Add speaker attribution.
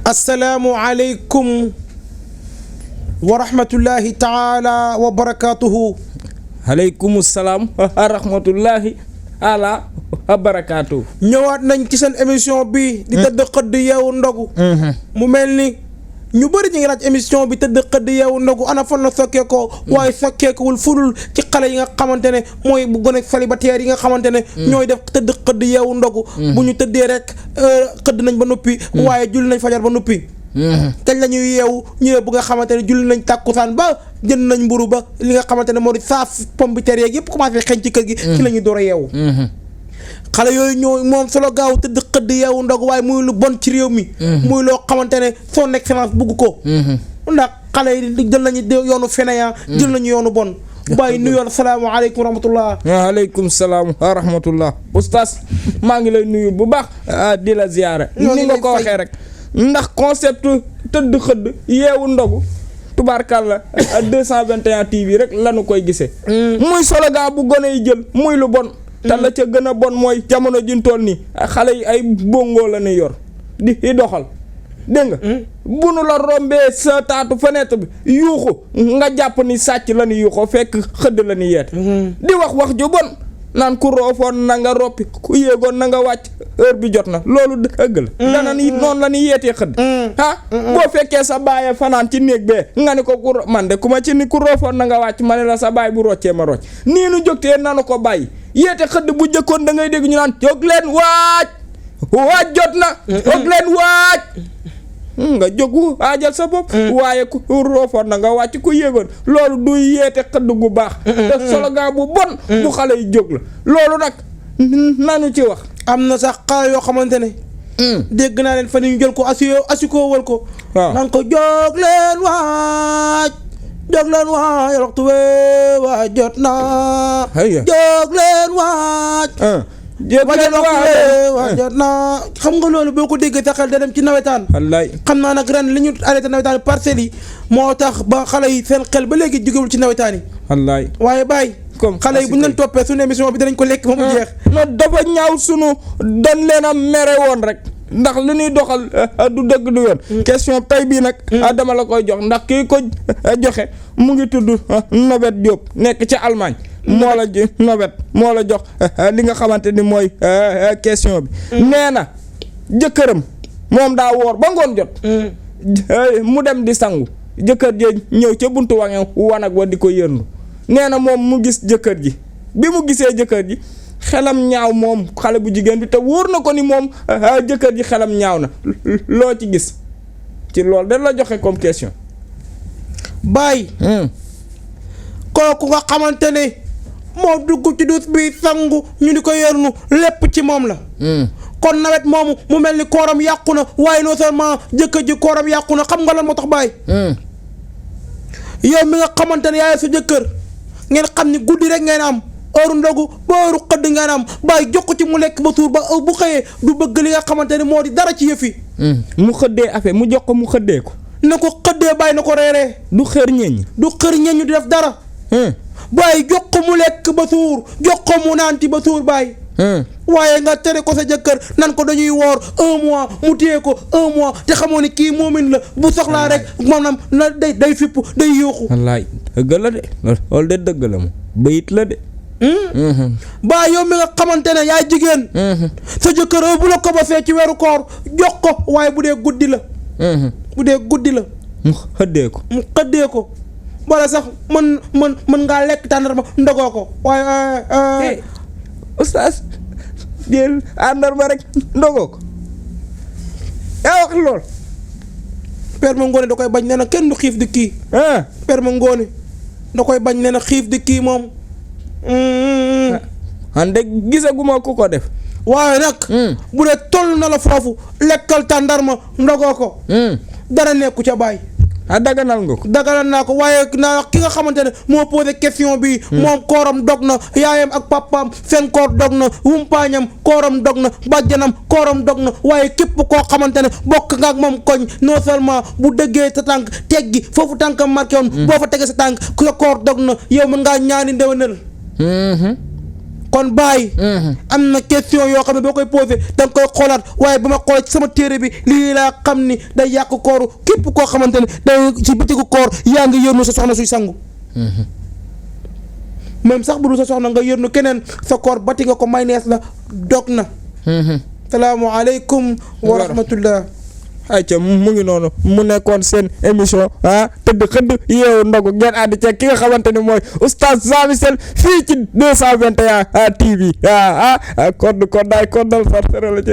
Speaker 1: assalaamu aleykum wa rahmatullahi taala wa barakaatuhu.
Speaker 2: aleykum salaam wa rahmatullahi ala wa barakaatuhu.
Speaker 1: ñëwaat nañ ci seen émission bi di tëdd xëdd yeewu ndogu. mu mel ni ñu bëri ñu ngi laaj émission bi tëdd xëdd yeewu ndogu ana fan la sokkeekoo waaye sokkeekuwul fulul ci xale yi nga xamante ne mooy bu gone célibataire yi nga xamante ne ñooy def tëdd xëdd yeewu ndogu. bu ñu tëddee rek xëdd nañ ba noppi waaye julli nañ fajar ba noppi. kañ la ñuy yeewu ñu ne bu nga xamante ne julli nañ tàkkusaan ba jënd nañ mburu ba li nga xamante ne moo di saaf pomme de terre yeeg yëpp commencé xeeñ ci kër gi ci la ñuy door a yeewu. xale yooyu ñoo moom solo gaaw tëdd xëdd yeewu ndog waaye muy lu bon ci réew mi. muy loo xamante ne son excellence bugg ko. ndax xale yi jël nañu yoonu fainéant jël nañu yoonu bon. bàyyi nuyu yoon salaamaaleykum wa rahmatullah.
Speaker 2: waaleykum salaam wa rahmatullah. oustaz maa ngi lay nuyu bu baax di la ziyaara ni nga ko waxee rek. ndax concept tëdd xëdd yeewu ndogu tubaarkàlla 221 TV rek lanu koy gisee. muy slogan bu gone yi jël muy lu bon. te la ca gën a bon mooy jamono ji ñu toll nii xale yi ay bongo la ñuy yor di doxal dégg nga. bu nu la rombee sa taatu fenêtre bi yuuxu nga jàpp ni sàcc la ñuy yuuxoo fekk xëdd la ñuy yeete. di wax ju bon naan ku roofoon na nga roppi ku yéegoon na nga wàcc heure bi jot na loolu dëgg la. dana ni noonu la ñuy yeetee xëdd. boo fekkee sa baay fanaan ci néeg bee nga ne ko man de ku ma ci ni ku roofoon na nga wàcc ma ne la sa baay bu roccee ma rocc nii nu jógtee nanu ko bàyyi. yéete xëdd bu jëkkoon da ngay dégg ñu naan jóg leen waaj jot na jóg leen waaj nga jóg waajal sa bopp waaye ku roofoon na nga wàcc ku yéegoon loolu du yéete xëdd gu baax te slogan bu bon bu xale yi jóg la loolu nag nanu ci wax.
Speaker 1: am na sax xale yoo xamante ne dégg naa leen fa ni ñu jël ko asiko wal ko naan ko jóg leen waaj waxtu wee waaj jot na jóg leen waaj jot na xam nga loolu boo ko déggee sa xel da dem ci nawetaan. wallaay xam naa nag ren li ñu arrêté nawetaan parcelles yi moo tax ba xale yi seen xel ba léegi jógewul ci nawetaan yi.
Speaker 2: wallaay
Speaker 1: waaye bàyyi comme xale yi bu ñu leen toppee suñu émission bi danañ ko lekk ba mu jeex.
Speaker 2: dafa ñaaw sunu dañ leen a mere woon rek ndax li ñuy doxal du dëgg du yoon. question tey bii nag dama la koy jox ndax kii ko joxe mu ngi tudd Nobet Diop nekk ca Allemagne. moo la jox li nga xamante ni mooy question bi. nee na jëkkëram moom daa woor ba ngoon jot. mu dem di sangu jëkkër ji ñëw ca buntu wanag wa di ko yërndu nee na moom mu gis jëkkër ji bi mu gisee jëkkër ji xelam ñaaw moom xale bu jigéen bi te wóor na ko ni moom jëkkër ji xelam ñaaw na loo ci gis ci loolu da la joxe comme question.
Speaker 1: Baye. kooku nga xamante ne moo dugg ci duus bi sangu ñu di ko yërnu lépp ci moom la. kon nawet moomu mu mel ni kooram yàqu na waaye non seulement jëkkër ji kooram yàqu na xam nga lan moo tax Baye. yow mi nga xamante ne yaay sa jëkkër ngeen xam ni guddi rek ngeen am heure ndogu ba heure xëdd ngeen am Baye jox ko ci mu lekk ba suur ba bu xëyee du bëgg li nga xamante ne moo di dara ci yëf yi.
Speaker 2: mu xëddee affaire mu jox ko mu xëddee ko.
Speaker 1: na ko xëddee Baye na ko reeree.
Speaker 2: du xër ñeeñ.
Speaker 1: du xër ñeeñ di def dara. Baye jox ko mu lekk ba suur jox ko mu naanti ba suur Baye. waaye nga tere ko sa jëkkër nan ko dañuy woor 1 mois mu téye ko 1 mois te xamoo ni kii moomin la bu soxlaa rek maanaam na day fipp day yuuxu.
Speaker 2: wallaay dëgg la de loolu de dëgg la moom bayit la de.
Speaker 1: Baye yow mi nga xamante ne yaay jigéen. sa jëkkër bu la ko ba fee ci weeru koor jox ko waaye bu dee guddi la. bu dee guddi la.
Speaker 2: mu xëddee ko.
Speaker 1: wala sax mën ngaa lekk tàndarma ndogoo ko waaye.
Speaker 2: oustaz jël àndarma rek ndogoo ko yaa wax lool.
Speaker 1: Père Ma Ngoone da koy bañ nee na kenn du xiif di kii. Père Ma Ngoone da koy bañ nee na xiif di kii moom.
Speaker 2: ande gisaguma ku ko def.
Speaker 1: waaye nag. bu dee toll na la foofu lekkal tàndarma ndogoo ko. dara nekku ca Baye.
Speaker 2: daganal nga ko.
Speaker 1: daganal naa ko waaye naa ki nga xamante ne moo posé question bi moom kooram dog na yaayam ak papaam seen koor dog na wumpaañam kooram dog na bàjjanam kooram dog na waaye képp koo xamante ne bokk nga ak moom koñ non seulement bu dëggee sa tànk teggi foofu tànkam marqué woon boo fa tegee sa tànk ku sa koor dog na yow mën ngaa ñaani ndewenal kon bàyyi am na question yoo xam ne boo koy posé da nga koy xoolaat waaye ba ma xoolee ci sama téere bi lii laa xam ni day yàq kooru képp koo xamante ne day ci bëccëgu koor yaa ngi yërnu sa soxna suy sangu même sax bu dul sa soxna nga yërnu keneen sa koor bati nga ko may nees la dog na salaamualeykum wa rahmatullah
Speaker 2: ayca mu ngi noonu mu nekkoon seen émission tëdd xëdd yeewu ndogu ngeen ànd ceeg ki nga xamante ni mooy oustaz Jean Michel fii ci 221 TV code daay code dal fartera la ci